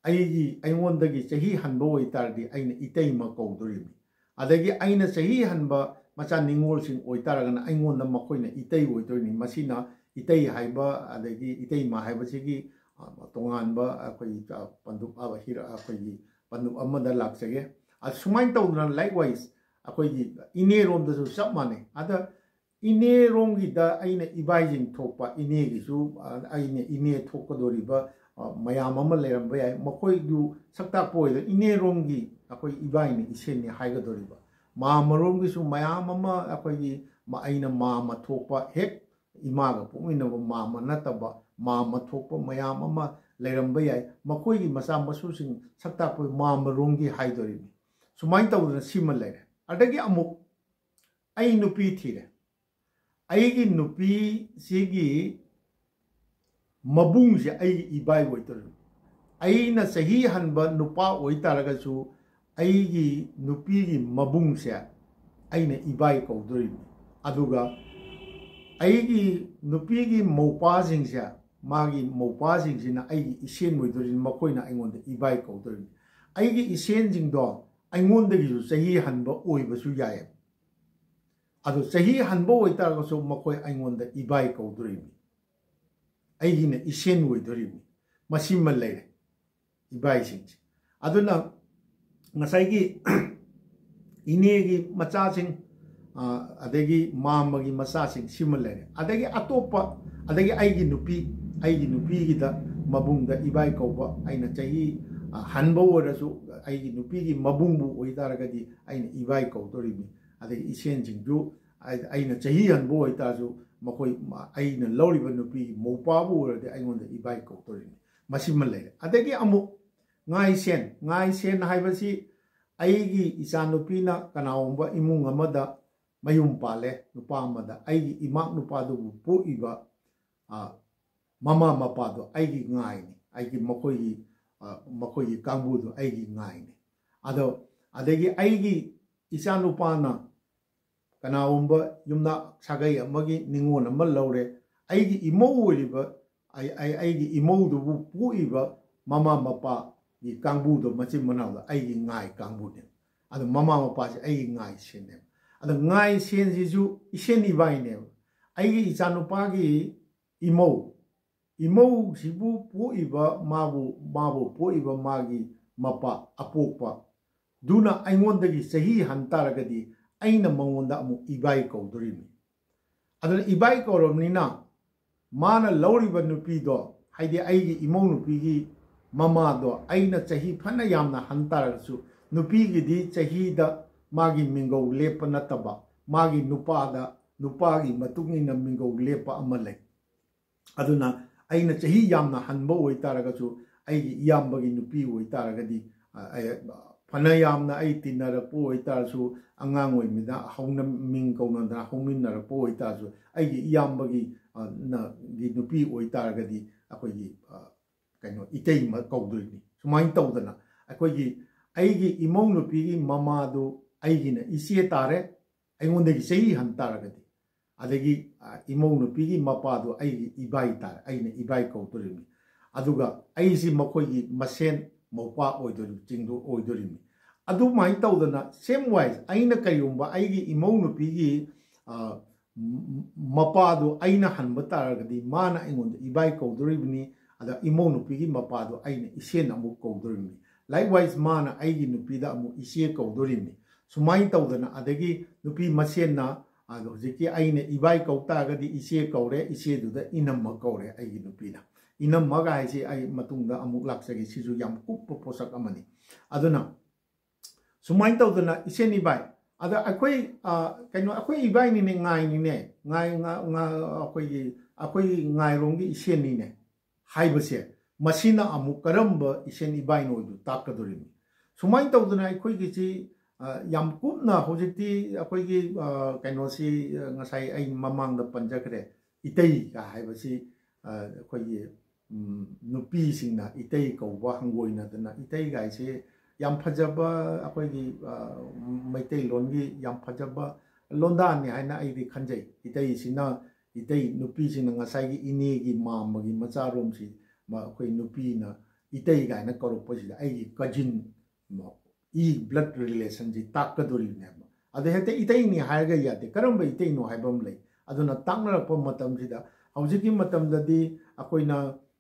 ꯑꯩꯒꯤ ꯑꯩꯉꯣꯟꯗꯒꯤ ꯆꯍꯤ ꯍꯟꯕ ꯑꯣꯏꯇꯥꯔꯗꯤ ꯑꯩꯅ ꯏꯇꯩꯃ ꯀꯧꯗꯣꯔꯤꯕꯅꯤ꯫ ꯑꯗꯒꯤ ꯑꯩꯅ ꯆꯍꯤ ꯍꯟꯕ ꯃꯆꯥ ꯅꯤꯉꯣꯜꯁꯤꯡ ꯑꯣꯏꯇꯥꯔꯒꯅ ꯑꯩꯉꯣꯟꯗ ꯃꯈꯣꯏꯅ ꯏꯇꯩ ꯑꯣꯏꯗꯣꯏꯅꯤ꯫ ꯃꯁꯤꯅ ꯏꯇꯩ ꯍꯥꯏꯕ ꯑꯗꯒꯤ ꯏꯇꯩꯃ ꯍꯥꯏꯕꯁꯤꯒꯤ ꯑ, ꯇꯣꯉꯥꯟꯕ ꯑꯩꯈꯣꯏꯒꯤ ꯑ, ꯄꯟꯗꯨꯞ ꯑ, ꯍꯤꯔ- ꯑꯩꯈꯣꯏꯒꯤ ꯄꯟꯗꯨꯞ ꯑꯃꯗ ꯂꯥꯛꯆꯒꯦ꯫ ꯑ, ꯁꯨꯃꯥꯏꯅ ꯇꯧꯗꯅ, likewise, ꯑꯩꯈꯣꯏꯒꯤ ꯏꯅꯦꯔꯣꯝꯗꯁꯨ ꯆꯞ ꯃꯥꯟꯅꯩ꯫ ꯑꯗ ꯏꯅꯦꯔꯣꯝꯒꯤꯗ ꯑꯩꯅ ꯏꯕꯥꯏꯁꯤꯡ ꯊꯣꯛꯄ, ꯏꯅꯦꯒꯤꯁꯨ ꯑ, ꯑꯩꯅ ꯏꯅꯦ ꯊꯣꯛꯀꯗꯧꯔꯤꯕ ꯑ, ꯃꯌꯥꯝ ꯑꯃ ꯂꯩꯔꯝꯕ ꯌꯥꯏ꯫ ꯃꯈꯣꯏꯗꯨ ꯁꯛ ꯇꯥꯛꯄ ꯑꯣꯏꯗ ꯏꯅꯦꯔꯣꯝꯒꯤ ꯑꯩꯈꯣꯏ ꯏꯕꯥꯏꯅ ꯏꯁꯦꯟꯅꯤ ꯍꯥꯏꯒꯗꯧꯔꯤꯕ꯫ ꯃꯥꯃꯔꯣꯝꯒꯤꯁꯨ ꯃꯌꯥꯝ ꯑꯃ ꯑꯩꯈꯣꯏꯒꯤ ꯃ- ꯑꯩꯅ ꯃꯥꯃ ꯊꯣꯛꯄ, ꯍꯦꯛ ꯏꯃꯥꯒ ꯄꯣꯛꯃꯤꯟꯅꯕ ꯃꯥꯃ ꯅꯠꯇꯕ ꯃꯥꯃ ꯊꯣꯛꯄ ꯃꯌꯥꯝ ꯑꯃ ꯂꯩꯔꯝꯕ ꯌꯥꯏ꯫ ꯃꯈꯣꯏꯒꯤ ꯃꯆꯥ ꯃꯁꯨꯁꯤꯡ ꯁꯛ ꯇꯥꯛꯄ ꯃꯥꯃꯔꯣꯝꯒꯤ ꯍꯥꯏꯗꯣꯔꯤꯕꯅꯤ꯫ ꯁꯨꯃꯥꯏꯅ ꯇꯧꯗꯅ ꯁꯤꯃ ꯂꯩꯔꯦ꯫ ꯑꯗꯒꯤ ꯑꯃꯨꯛ ꯑꯩ ꯅꯨꯄꯤ ꯊꯤꯔꯦ꯫ ꯑꯩꯒꯤ ꯅꯨꯄꯤꯁꯤꯒꯤ ꯃꯕꯨꯡꯁꯦ ꯑꯩꯒꯤ ꯏꯕꯥꯏ ꯑꯣꯏꯗꯣꯔꯤꯕꯅꯤ꯫ ꯑꯩꯅ ꯆꯍꯤ ꯍꯟꯕ ꯅꯨꯄꯥ ꯑꯣꯏꯇꯥꯔꯒꯁꯨ ꯑꯩꯒꯤ ꯅꯨꯄꯤꯒꯤ ꯃꯕꯨꯡꯁꯦ ꯑꯩꯅ ꯏꯕꯥꯏ ꯀꯧꯗꯣꯔꯤꯕꯅꯤ꯫ ꯑꯗꯨꯒ ꯑꯩꯒꯤ ꯅꯨꯄꯤꯒꯤ ꯃꯧꯄꯥꯁꯤꯡꯁꯦ, ꯃꯥꯒꯤ ꯃꯧꯄꯥꯁꯤꯡꯁꯤꯅ ꯑꯩꯒꯤ ꯏꯁꯦꯟ ꯑꯣꯏꯗꯣꯔꯤꯕꯅꯤ, ꯃꯈꯣꯏꯅ ꯑꯩꯉꯣꯟꯗ ꯏꯕꯥꯏ ꯀꯧꯗꯣꯔꯤꯕꯅꯤ꯫ ꯑꯩꯒꯤ ꯏꯁꯦꯟꯁꯤꯡꯗꯣ ꯑꯩꯉꯣꯟꯗꯒꯤꯁꯨ ꯆꯍꯤ ꯍꯟꯕ ꯑꯣꯏꯕꯁꯨ ꯌꯥꯏꯌꯦꯕ꯫ ꯑꯗꯨ ꯆꯍꯤ ꯍꯟꯕ ꯑꯣꯏꯇꯥꯔꯒꯁꯨ ꯃꯈꯣꯏ ꯑꯩꯉꯣꯟꯗ ꯏꯕꯥꯏ ꯀꯧꯗꯣꯔꯤꯕꯅꯤ, ꯑꯩꯒꯤꯅ ꯏꯁꯦꯟ ꯑꯣꯏꯗꯣꯔꯤꯕꯅꯤ꯫ ꯃꯁꯤꯃ ꯂꯩꯔꯦ, ꯏꯕꯥꯏꯁꯤꯡꯁꯦ꯫ ꯑꯗꯨꯅ ꯉꯁꯥꯏꯒꯤ ꯏꯅꯦꯒꯤ ꯃꯆꯥꯁꯤꯡ, ꯑ, ꯑꯗꯒꯤ ꯃꯥꯃꯒꯤ ꯃꯆꯥꯁꯤꯡ ꯁꯤꯃ ꯂꯩꯔꯦ꯫ ꯑꯗꯒꯤ ꯑꯇꯣꯞꯄ, ꯑꯗꯒꯤ ꯑꯩꯒꯤ ꯅꯨꯄꯤ, ꯑꯩꯒꯤ ꯅꯨꯄꯤꯒꯤꯗ ꯃꯕꯨꯡꯗ ꯏꯕꯥꯏ ꯀꯧꯕ, ꯑꯩꯅ ꯆꯍꯤ ꯑ, ꯍꯟꯕ ꯑꯣꯏꯔꯁꯨ ꯑꯩꯒꯤ ꯅꯨꯄꯤꯒꯤ ꯃꯕꯨꯡꯕꯨ ꯑꯣꯏꯇꯥꯔꯒꯗꯤ ꯑꯩꯅ ꯏꯕꯥꯏ ꯀꯧꯗꯣꯔꯤꯕꯅꯤ꯫ ꯑꯗꯒꯤ ꯏꯁꯦꯟꯁꯤꯡꯗꯨ ꯑꯩ- ꯑꯩꯅ ꯆꯍꯤ ꯍꯟꯕ ꯑꯣꯏꯇꯥꯔꯁꯨ ꯃꯈꯣꯏ, ꯑꯩꯅ ꯂꯧꯔꯤꯕ ꯅꯨꯄꯤꯒꯤ ꯃꯧꯄꯥꯕꯨ ꯑꯣꯏꯔꯗꯤ ꯑꯩꯉꯣꯟꯗ ꯏꯕꯥꯏ ꯀꯧꯗꯣꯔꯤꯅꯤ꯫ ꯃꯁꯤꯃ ꯂꯩꯔꯦ꯫ ꯑꯗꯒꯤ ꯑꯃꯨꯛ ꯉꯥꯏꯁꯦꯟ, ꯉꯥꯏꯁꯦꯟ ꯍꯥꯏꯕꯁꯤ ꯑꯩꯒꯤ ꯏꯆꯥꯅꯨꯄꯤꯅ ꯀꯅꯥꯒꯨꯝꯕ ꯏꯃꯨꯡ ꯑꯃꯗ ꯃꯌꯨꯝ ꯄꯥꯜꯂꯦ, ꯅꯨꯄꯥ ꯑꯃꯗ, ꯑꯩꯒꯤ ꯏꯃꯥꯛ ꯅꯨꯄꯥꯗꯨꯕꯨ ꯄꯣꯛꯏꯕ, ꯑ, ꯃꯃꯥ ꯃꯄꯥꯗꯣ ꯑꯩꯒꯤ ꯉꯥꯏꯅꯤ, ꯑꯩꯒꯤ ꯃꯈꯣꯏꯒꯤ, ꯑ, ꯃꯈꯣꯏꯒꯤ ꯀꯥꯡꯕꯨꯗꯣ ꯑꯩꯒꯤ ꯉꯥꯏꯅꯤ꯫ ꯑꯗꯣ ꯑꯗꯒꯤ ꯑꯩꯒꯤ ꯏꯆꯥꯅꯨꯄꯥꯅ ꯀꯅꯥꯒꯨꯝꯕ ꯌꯨꯝꯅꯥꯛ ꯁꯥꯒꯩ ꯑꯃꯒꯤ ꯅꯤꯉꯣꯜ ꯑꯃ ꯂꯧꯔꯦ, ꯑꯩꯒꯤ ꯏꯃꯧ ꯑꯣꯏꯔꯤꯕ, ꯑꯩ-, ꯑꯩ-, ꯑꯩꯒꯤ ꯏꯃꯧꯗꯨꯕꯨ ꯄꯣꯛꯏꯕ ꯃꯃꯥ ꯃꯄꯥꯒꯤ ꯀꯥꯡꯕꯨꯗꯣ, ꯃꯆꯤꯟ ꯃꯅꯥꯎꯗꯣ ꯑꯩꯒꯤ ꯉꯥꯏ ꯀꯥꯡꯕꯨꯅꯦ꯫ ꯑꯗꯣ ꯃꯃꯥ ꯃꯄꯥꯁꯦ ꯑꯩꯒꯤ ꯉꯥꯏ ꯁꯦꯟꯅꯦꯕ꯫ ꯑꯗꯣ ꯉꯥꯏ ꯁꯦꯟꯁꯤꯁꯨ ꯏꯁꯦꯟ ꯏꯕꯥꯏꯅꯦꯕ꯫ ꯑꯩꯒꯤ ꯏꯆꯥꯅꯨꯄꯥꯒꯤ ꯏꯃꯧ, ꯏꯃꯧꯁꯤꯕꯨ ꯄꯣꯛꯏꯕ, ꯃꯥꯕꯨ, ꯃꯥꯕꯨ ꯄꯣꯛꯏꯕ ꯃꯥꯒꯤ ꯃꯄꯥ ꯑꯄꯣꯛꯄ ꯗꯨꯅ ꯑꯩꯉꯣꯟꯗꯒꯤ ꯆꯍꯤ ꯍꯟ ꯇꯥꯔꯒꯗꯤ ꯑꯩꯅ ꯃꯉꯣꯟꯗ ꯑꯃꯨꯛ ꯏꯕꯥꯏ ꯀꯧꯗꯣꯔꯤꯕꯅꯤ꯫ ꯑꯗꯨꯅ ꯏꯕꯥꯏ ꯀꯧꯔꯕꯅꯤꯅ ꯃꯥꯅ ꯂꯧꯔꯤꯕ ꯅꯨꯄꯤꯗꯣ, ꯍꯥꯏꯗꯤ ꯑꯩꯒꯤ ꯏꯃꯧ ꯅꯨꯄꯤꯒꯤ ꯃꯃꯥꯗꯣ, ꯑꯩꯅ ꯆꯍꯤ ꯐꯅ ꯌꯥꯝꯅ ꯍꯟ ꯇꯥꯔꯒꯁꯨ ꯅꯨꯄꯤꯒꯤꯗꯤ ꯆꯍꯤꯗ ꯃꯥꯒꯤ ꯃꯤꯡꯒꯧ ꯂꯦꯞꯄ ꯅꯠꯇꯕ, ꯃꯥꯒꯤ ꯅꯨꯄꯥꯗ, ꯅꯨꯄꯥꯒꯤ ꯃꯇꯨꯡ ꯏꯟꯅ ꯃꯤꯡꯒꯧ ꯂꯦꯞꯄ ꯑꯃ ꯂꯩ꯫ ꯑꯗꯨꯅ ꯑꯩꯅ ꯆꯍꯤ ꯌꯥꯝꯅ ꯍꯟꯕ ꯑꯣꯏꯇꯥꯔꯒꯁꯨ, ꯑꯩꯒꯤ ꯏꯌꯥꯝꯕꯒꯤ ꯅꯨꯄꯤ ꯑꯣꯏꯇꯥꯔꯒꯗꯤ, ꯑ, ꯑꯩ, ꯐꯅ ꯌꯥꯝꯅ ꯑꯩ ꯇꯤꯟꯅꯔꯛꯄ ꯑꯣꯏꯇꯥꯔꯁꯨ, ꯑꯉꯥꯡ ꯑꯣꯏꯃꯤꯅ ꯍꯧꯅ ꯃꯤꯡ ꯀꯧꯅꯗꯅ ꯍꯧꯃꯤꯟꯅꯔꯛꯄ ꯑꯣꯏꯇꯥꯔꯁꯨ, ꯑꯩꯒꯤ ꯏꯌꯥꯝꯕꯒꯤ, ꯑ, ꯅ-, ꯒꯤ ꯅꯨꯄꯤ ꯑꯣꯏꯇꯥꯔꯒꯗꯤ ꯑꯩꯈꯣꯏꯒꯤ, ꯑ, ꯀꯩꯅꯣ, ꯏꯇꯩꯃ ꯀꯧꯗꯣꯏꯅꯤ꯫ ꯁꯨꯃꯥꯏꯅ ꯇꯧꯗꯅ ꯑꯩꯈꯣꯏꯒꯤ, ꯑꯩꯒꯤ ꯏꯃꯧ ꯅꯨꯄꯤꯒꯤ ꯃꯃꯥꯗꯨ ꯑꯩꯒꯤꯅ ꯏꯆꯦ ꯇꯥꯔꯦ, ꯑꯩꯉꯣꯟꯗꯒꯤ ꯆꯍꯤ ꯍꯟ ꯇꯥꯔꯒꯗꯤ꯫ ꯑꯗꯒꯤ, ꯑ, ꯏꯃꯧ ꯅꯨꯄꯤꯒꯤ ꯃꯄꯥꯗꯣ ꯑꯩꯒꯤ ꯏꯕꯥꯏ ꯇꯥꯔꯦ, ꯑꯩꯅ ꯏꯕꯥꯏ ꯀꯧꯗꯣꯔꯤꯕꯅꯤ꯫ ꯑꯗꯨꯒ ꯑꯩꯁꯤ ꯃꯈꯣꯏꯒꯤ ꯃꯁꯦꯟ ꯃꯧꯄꯥ ꯑꯣꯏꯗꯣꯔꯤ-, ꯆꯤꯡꯗꯣ ꯑꯣꯏꯗꯣꯔꯤꯕꯅꯤ꯫ ꯑꯗꯨꯃꯥꯏꯅ ꯇꯧꯗꯅ, same wise, ꯑꯩꯅ ꯀꯔꯤꯒꯨꯝꯕ ꯑꯩꯒꯤ ꯏꯃꯧ ꯅꯨꯄꯤꯒꯤ, ꯑ, ꯝ-, ꯃꯄꯥꯗꯣ ꯑꯩꯅ ꯍꯟꯕ ꯇꯥꯔꯒꯗꯤ, ꯃꯥꯅ ꯑꯩꯉꯣꯟꯗ ꯏꯕꯥꯏ ꯀꯧꯗꯣꯔꯤꯕꯅꯤ, ꯑꯗ ꯏꯃꯧ ꯅꯨꯄꯤꯒꯤ ꯃꯄꯥꯗꯣ ꯑꯩꯅ ꯏꯆꯦꯅ ꯑꯃꯨꯛ ꯀꯧꯗꯣꯔꯤꯕꯅꯤ꯫ Likewise, ꯃꯥꯅ ꯑꯩꯒꯤ ꯅꯨꯄꯤꯗ ꯑꯃꯨꯛ ꯏꯆꯦ ꯀꯧꯗꯣꯔꯤꯕꯅꯤ꯫ ꯁꯨꯃꯥꯏꯅ ꯇꯧꯗꯅ, ꯑꯗꯒꯤ ꯅꯨꯄꯤ ꯃꯁꯦꯟꯅ, ꯑꯗꯣ ꯍꯧꯖꯤꯛꯀꯤ ꯑꯩꯅ ꯏꯕꯥꯏ ꯀꯧ ꯇꯥꯔꯒꯗꯤ ꯏꯆꯦ ꯀꯧꯔꯦ, ꯏꯆꯦꯗꯨꯗ ꯏꯅꯝꯃ ꯀꯧꯔꯦ ꯑꯩꯒꯤ ꯅꯨꯄꯤꯅ꯫ ꯏꯅꯝꯃꯒ ꯍꯥꯏꯁꯦ ꯑꯩ ꯃꯇꯨꯡꯗ ꯑꯃꯨꯛ ꯂꯥꯛꯆꯒꯦ, ꯁꯤꯁꯨ ꯌꯥꯝ ꯀꯨꯞꯄ ꯄꯣꯠꯁꯛ ꯑꯃꯅꯤ꯫ ꯑꯗꯨꯅ ꯁꯨꯃꯥꯏꯅ ꯇꯧꯗꯅ ꯏꯆꯦ ꯏꯕꯥꯏ, ꯑꯗ ꯑꯩꯈꯣꯏ, ꯑ, ꯀꯩꯅꯣ, ꯑꯩꯈꯣꯏ ꯏꯕꯥꯏꯅꯤꯅꯦ, ꯉꯥꯏꯅꯤꯅꯦ, ꯉꯥꯏ, ꯉꯥ-, ꯉꯥ-, ꯑꯩꯈꯣꯏꯒꯤ, ꯑꯩꯈꯣꯏꯒꯤ ꯉꯥꯏꯔꯣꯝꯒꯤ ꯏꯁꯦꯟꯅꯤꯅꯦ ꯍꯥꯏꯕꯁꯦ, ꯃꯁꯤꯅ ꯑꯃꯨꯛ ꯀꯔꯝꯕ ꯏꯁꯦꯟ ꯏꯕꯥꯏꯅꯣ ꯍꯥꯏꯗꯨ ꯇꯥꯛꯀꯗꯣꯔꯤꯕꯅꯤ꯫ ꯁꯨꯃꯥꯏꯅ ꯇꯧꯗꯅ ꯑꯩꯈꯣꯏꯒꯤꯁꯤ, ꯑ, ꯌꯥꯝ ꯀꯨꯞꯅ ꯍꯧꯖꯤꯛꯇꯤ ꯑꯩꯈꯣꯏꯒꯤ, ꯑ, ꯀꯩꯅꯣꯁꯤ, ꯑ, ꯉꯁꯥꯏ ꯑꯩ ꯃꯃꯥꯡꯗ ꯄꯟꯖꯈ꯭ꯔꯦ, ꯏꯇꯩꯒ ꯍꯥꯏꯕꯁꯤ, ꯑ, ꯑꯩꯈꯣꯏꯒꯤ, ꯎꯝ, ꯅꯨꯄꯤꯁꯤꯡꯅ ꯏꯇꯩ ꯀꯧꯕ ꯍꯪꯒꯣꯏꯅꯗꯅ, ꯏꯇꯩꯒꯥꯏꯁꯦ ꯌꯥꯝ ꯐꯖꯕ, ꯑꯩꯈꯣꯏꯒꯤ, ꯑ, ꯃꯩꯇꯩꯂꯣꯟꯒꯤ ꯌꯥꯝ ꯐꯖꯕ ꯂꯣꯟꯗꯥꯅꯤ ꯍꯥꯏꯅ ꯑꯩꯗꯤ ꯈꯟꯖꯩ꯫ ꯏꯇꯩꯁꯤꯅ, ꯏꯇꯩ ꯅꯨꯄꯤꯁꯤꯡꯅ ꯉꯁꯥꯏꯒꯤ ꯏꯅꯦꯒꯤ ꯃꯥꯝꯃꯒꯤ ꯃꯆꯥꯔꯣꯝꯁꯤ, ꯃ-, ꯑꯩꯈꯣꯏ ꯅꯨꯄꯤꯅ ꯏꯇꯩ ꯀꯥꯏꯅ ꯀꯧꯔꯛꯄꯁꯤꯗ ꯑꯩꯒꯤ ꯀꯖꯤꯟ, ꯃ-, ꯏ ꯕ꯭ꯂꯠ ꯔꯤꯂꯦꯁꯟꯁꯤ ꯇꯥꯛꯀꯗꯣꯔꯤꯕꯅꯦꯕ꯫ ꯑꯗ ꯍꯦꯛꯇ ꯏꯇꯩꯅꯤ ꯍꯥꯏꯔꯒ ꯌꯥꯗꯦ, ꯀꯔꯝꯕ ꯏꯇꯩꯅꯣ ꯍꯥꯏꯕ ꯑꯃ ꯂꯩ꯫ ꯑꯗꯨꯅ ꯇꯥꯛꯅꯔꯛꯄ ꯃꯇꯝꯁꯤꯗ, ꯍꯧꯖꯤꯛꯀꯤ ꯃꯇꯝꯗꯗꯤ ꯑꯩꯈꯣꯏꯅ,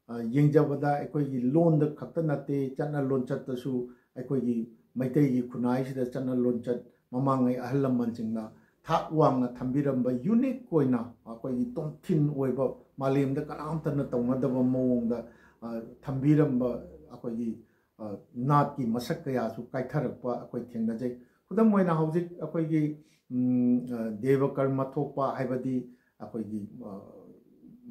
ꯑ, ꯌꯦꯡꯖꯕꯗ ꯑꯩꯈꯣꯏꯒꯤ ꯂꯣꯟꯗ ꯈꯛꯇ ꯅꯠꯇꯦ, ꯆꯠꯅ ꯂꯣꯟꯆꯠꯇꯁꯨ ꯑꯩꯈꯣꯏꯒꯤ ꯃꯩꯇꯩꯒꯤ ꯈꯨꯟꯅꯥꯏꯁꯤꯗ ꯆꯠꯅ ꯂꯣꯟꯆꯠ ꯃꯃꯥꯡꯉꯩ ꯑꯍꯜ ꯂꯃꯟꯁꯤꯡꯅ ꯊꯥꯛ ꯋꯥꯡꯅ ꯊꯝꯕꯤꯔꯝꯕ ꯌꯨꯅꯤꯛ ꯑꯣꯏꯅ ꯑꯩꯈꯣꯏꯒꯤ ꯇꯣꯞ ꯊꯤꯟ ꯑꯣꯏꯕ, ꯃꯥꯂꯦꯝꯗ ꯀꯅꯥꯝꯇꯅ ꯇꯧꯅꯗꯕ ꯃꯑꯣꯡꯗ, ꯑ, ꯊꯝꯕꯤꯔꯝꯕ ꯑꯩꯈꯣꯏꯒꯤ, ꯑ, ꯅꯥꯠꯀꯤ ꯃꯁꯛ ꯀꯌꯥꯁꯨ ꯀꯥꯏꯊꯔꯛꯄ ꯑꯩꯈꯣꯏ ꯊꯦꯡꯅꯖꯩ꯫ ꯈꯨꯗꯝ ꯑꯣꯏꯅ ꯍꯧꯖꯤꯛ ꯑꯩꯈꯣꯏꯒꯤ, ꯎꯝ, ꯑ, ꯗꯦꯕ ꯀꯔꯃ ꯊꯣꯛꯄ ꯍꯥꯏꯕꯗꯤ ꯑꯩꯈꯣꯏꯒꯤ, ꯑ,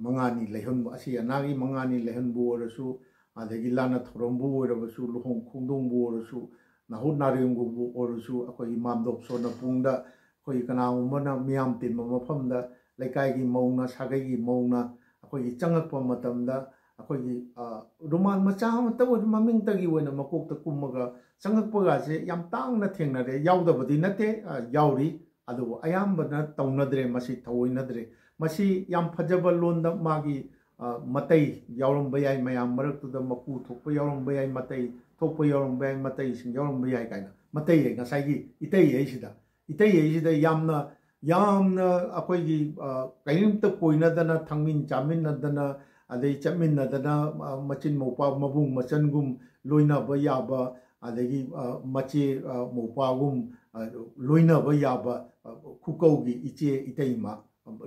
ꯃꯉꯥꯅꯤ ꯂꯩꯍꯟꯕ, ꯑꯁꯤ ꯑꯅꯥꯒꯤ ꯃꯉꯥꯅꯤ ꯂꯩꯍꯟꯕꯨ ꯑꯣꯏꯔꯁꯨ, ꯑꯗꯒꯤ ꯂꯥꯟꯅ ꯊꯧꯔꯝꯕꯨ ꯑꯣꯏꯔꯕꯁꯨ, ꯂꯨꯍꯣꯡ ꯈꯣꯡꯗꯣꯡꯕꯨ ꯑꯣꯏꯔꯁꯨ, ꯅꯥꯍꯨꯠ ꯅꯥꯔꯦꯡꯕꯨ ꯑꯣꯏꯔꯁꯨ, ꯑꯩꯈꯣꯏꯒꯤ ꯃꯥꯝꯗꯣꯞ ꯁꯣꯟꯅꯄꯨꯡꯗ ꯑꯩꯈꯣꯏꯒꯤ ꯀꯅꯥꯒꯨꯝꯕꯅ ꯃꯤꯌꯥꯝ ꯇꯤꯟꯕ ꯃꯐꯝꯗ ꯂꯩꯀꯥꯏꯒꯤ ꯃꯧꯅ, ꯁꯥꯒꯩꯒꯤ ꯃꯧꯅ ꯑꯩꯈꯣꯏꯒꯤ ꯆꯪꯉꯛꯄ ꯃꯇꯝꯗ ꯑꯩꯈꯣꯏꯒꯤ, ꯑ, ꯔꯨꯃꯥꯜ ꯃꯆꯥ ꯑꯃꯇ ꯑꯣꯏꯔꯁꯨ ꯃꯃꯤꯡꯇꯒꯤ ꯑꯣꯏꯅ ꯃꯀꯣꯛꯇ ꯀꯨꯝꯃꯒ ꯆꯪꯉꯛꯄꯒꯁꯦ ꯌꯥꯝ ꯇꯥꯡꯅ ꯊꯦꯡꯅꯔꯦ꯫ ꯌꯥꯎꯗꯕꯗꯤ ꯅꯠꯇꯦ, ꯑ, ꯌꯥꯎꯔꯤ꯫ ꯑꯗꯨꯕꯨ ꯑꯌꯥꯝꯕꯅ ꯇꯧꯅꯗ꯭ꯔꯦ, ꯃꯁꯤ ꯊꯑꯣꯏꯅꯗ꯭ꯔꯦ꯫ ꯃꯁꯤ ꯌꯥꯝ ꯐꯖꯕ ꯂꯣꯟꯗ ꯃꯥꯒꯤ, ꯑ, ꯃꯇꯩ ꯌꯥꯎꯔꯝꯕ ꯌꯥꯏ, ꯃꯌꯥꯝ ꯃꯔꯛꯇꯨꯗ ꯃꯀꯨ ꯊꯣꯛꯄ ꯌꯥꯎꯔꯝꯕ ꯌꯥꯏ, ꯃꯇꯩ ꯊꯣꯛꯄ ꯌꯥꯎꯔꯝꯕ ꯌꯥꯏ, ꯃꯇꯩꯁꯤꯡ ꯌꯥꯎꯔꯝꯕ ꯌꯥꯏ ꯀꯥꯏꯅ꯫ ꯃꯇꯩ ꯍꯥꯏ, ꯉꯁꯥꯏꯒꯤ ꯏꯇꯩ ꯍꯥꯏꯁꯤꯗ, ꯏꯇꯩ ꯍꯥꯏꯁꯤꯗ ꯌꯥꯝꯅ, ꯌꯥꯝꯅ ꯑꯩꯈꯣꯏꯒꯤ, ꯑ, ꯀꯔꯤꯝꯇ ꯀꯣꯏꯅꯗꯅ, ꯊꯛꯃꯤꯟ ꯆꯥꯃꯤꯟꯅꯗꯅ, ꯑꯗꯩ ꯆꯠꯃꯤꯟꯅꯗꯅ, ꯑ, ꯃꯆꯤꯟ ꯃꯧꯄ꯭ꯋꯥ ꯃꯕꯨꯡ ꯃꯆꯟꯒꯨꯝ ꯂꯣꯏꯅꯕ ꯌꯥꯕ, ꯑꯗꯒꯤ, ꯑ, ꯃꯆꯦ, ꯑ, ꯃꯧꯄ꯭ꯋꯥꯒꯨꯝ, ꯑ, ꯂꯣꯏꯅꯕ ꯌꯥꯕ, ꯑ, ꯈꯨꯀꯧꯒꯤ ꯏꯆꯦ ꯏꯇꯩꯃ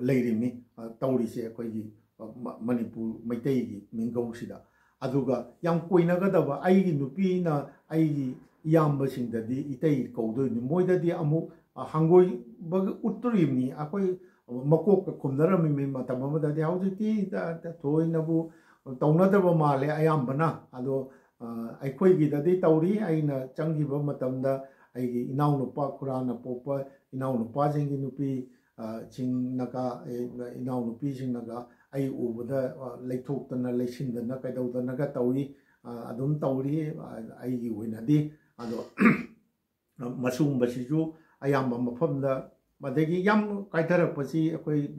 ꯂꯩꯔꯤꯕꯅꯤ, ꯑ, ꯇꯧꯔꯤꯁꯦ ꯑꯩꯈꯣꯏꯒꯤ, ꯑ, ꯃ-, ꯃꯅꯤꯄꯨꯔ ꯃꯩꯇꯩꯒꯤ ꯃꯤꯡꯒꯧꯁꯤꯗ꯫ ꯑꯗꯨꯒ ꯌꯥꯝ ꯀꯣꯏꯅꯒꯗꯕ, ꯑꯩꯒꯤ ꯅꯨꯄꯤꯅ ꯑꯩꯒꯤ ꯏꯌꯥꯝꯕꯁꯤꯡꯗꯗꯤ ꯏꯇꯩ ꯀꯧꯗꯣꯏꯅꯤ, ꯃꯣꯏꯗꯗꯤ ꯑꯃꯨꯛ ꯍꯪꯒꯣꯏꯕꯒ ꯎꯠꯇꯣꯔꯤꯕꯅꯤ꯫ ꯑꯩꯈꯣꯏ ꯃꯀꯣꯛꯀ ꯈꯨꯝꯅꯔꯝꯃꯤ ꯃꯇꯝ ꯑꯃꯗꯗꯤ꯫ ꯍꯧꯖꯤꯛꯇꯤ ꯊꯣꯏꯅꯕꯨ ꯇꯧꯅꯗꯕ ꯃꯥꯜꯂꯦ ꯑꯌꯥꯝꯕꯅ꯫ ꯑꯗꯣ ꯑꯩꯈꯣꯏꯒꯤꯗꯗꯤ ꯇꯧꯔꯤ꯫ ꯑꯩꯅ ꯆꯪꯈꯤꯕ ꯃꯇꯝꯗ ꯑꯩꯒꯤ ꯏꯅꯥꯎꯅꯨꯄꯥ, ꯈꯨꯔꯥꯅ ꯄꯣꯛꯄ ꯏꯅꯥꯎꯅꯨꯄꯥꯁꯤꯡꯒꯤ ꯅꯨꯄꯤ ꯁꯤꯡꯅꯒ, ꯏꯅꯥꯎꯅꯨꯄꯤꯁꯤꯡꯅꯒ ꯑꯩ ꯎꯕꯗ ꯂꯩꯊꯣꯛꯇꯅ ꯂꯩꯁꯤꯟꯗꯅ ꯀꯩꯗꯧꯗꯅꯒ ꯇꯧꯏ꯫ ꯑꯗꯨꯝ ꯇꯧꯔꯤ ꯑꯩꯒꯤ ꯑꯣꯏꯅꯗꯤ꯫ ꯑꯗꯣ ꯃꯁꯤꯒꯨꯝꯕꯁꯤꯁꯨ ꯑꯌꯥꯝꯕ ꯃꯐꯝꯗ, ꯑꯗꯒꯤ ꯌꯥꯝ ꯀꯥꯏꯊꯔꯛꯄꯁꯤ ꯑꯩꯈꯣꯏ